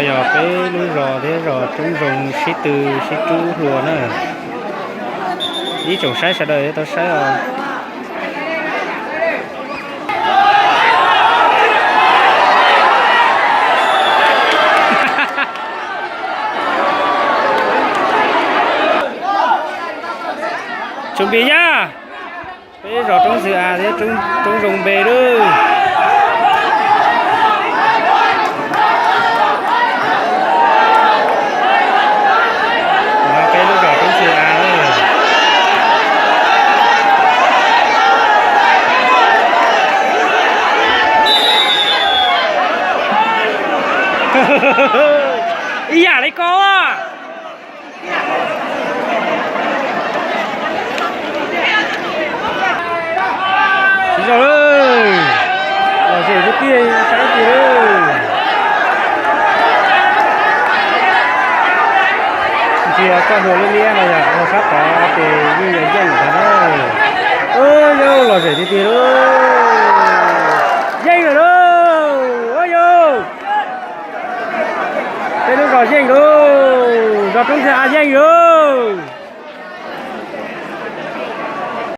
Yog peb lub zos thiab zos Roob Zoo sib tw sib rub hlua na. Ib tsoom saib sawv daws yuav tau saib os. Tsum npis yaj, peb zos Roob Xwm A thiab Roob Zoo B lawm. No peb lub zos Roob Xwm A lawm. Ib yam li ko. Tsis zoo lawm, lom zem tiag tiag, saib tiag lawm. Ntsia txoj hlua liab liab no yog ua sab tod ces yeej yog yeej ntag na. Yog lom zem tiag tiag lawm. Yeej lawm lauj, yog peb lub zos yeej lauj, zos Roob Xwm A yeej lauj.